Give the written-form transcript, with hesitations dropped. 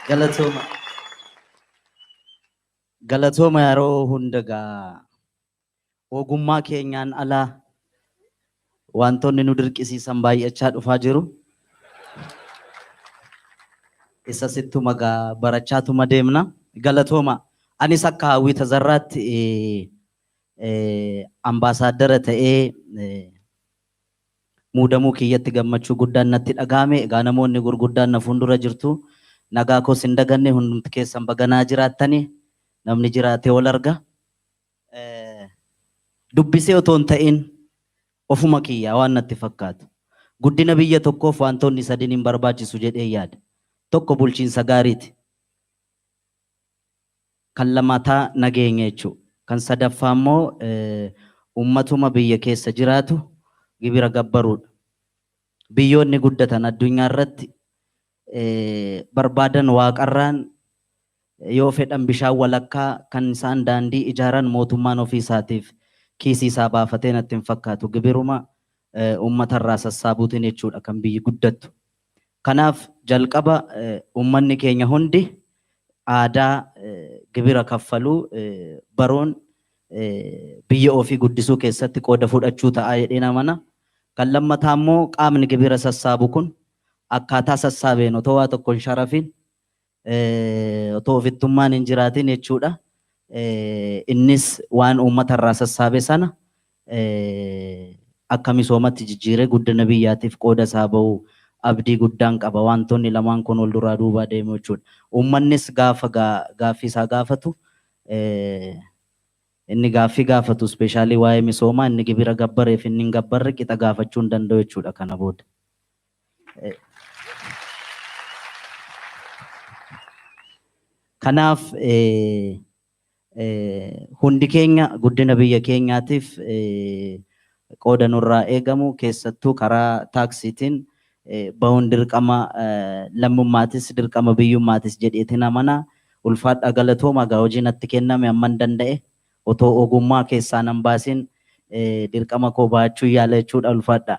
Galatooma. Galatooma yeroo hunda gaa ogummaa keenyaan alaa wantoonni nu dirqisiisan baay'achaa dhufaa jiru. Isa sittuma gaa barachaatuma deemna. Galatooma. Anis akka Hawwii Tazarraatti ambaasaaddara ta'ee muudamuu kiyyatti gammachuu guddaan natti dhagahame. Egaa namoonni gurguddaan na fuuldura jirtu. Nagaa koos hin daganne, hundumti keessan baganaa jiraattani. Namni jiraate wal arga. Dubbisee otoo hin ta'in ofuma kiyyaa waan natti fakkaatu. Guddina biyya tokkoof wantoonni sadiin hin barbaachisu jedhee yaada. Tokko bulchiinsa gaariiti. Kan lammataa nageenya jechuudha. Kan sadaffaa immoo uummatuma biyya keessa jiraatu gibira gabbaruudha. Biyyoonni guddatan addunyaa irratti barbaadan waaqarraan yoo fedhan bishaan walakkaa kan isaan daandii ijaaran mootummaan ofii isaatiif kiisii isaa baafatee natti hin fakkaatu. Gibiruma uummatarraa sassaabuutiin jechuudha kan biyyi guddattu. Kanaaf jalqaba uummanni keenya hundi aadaa gibira kaffaluu baruun biyya ofii guddisuu keessatti qooda fudhachuu ta'a jedheen amana. Kan lammataa immoo qaamni gibira sassaabu kun akkaataa sassaabeen otoo waa tokko hin sharafiin, otoo ofittummaan hin jiraatin jechuudha. Innis waan uummatarraa sassaabe sana akka misoomatti jijjiiree guddina biyyaatiif qooda isaa bahu abdii guddaan qaba. Wantoonni lamaan kun wal duraa duubaa deemu jechuudha. Uummannis gaafa gaaffii isaa gaafatu, inni gaaffii gaafatu especially waa'ee misoomaa, inni gibira gabbareef inni hin gabbarre qixa gaafachuu hin danda'u jechuudha kana booda. Kanaaf hundi keenya guddina biyya keenyaatiif qooda nurraa eegamu keessattuu karaa taaksiitiin bahuun dirqama lammummaatis dirqama biyyummaatis jedheetiin amana. Ulfaadhaa, galatooma. Egaa hojii natti kenname amman danda'e otoo ogummaa keessaa nan baasin dirqama koo bahachuu yaala jechuudha. Ulfaadhaa.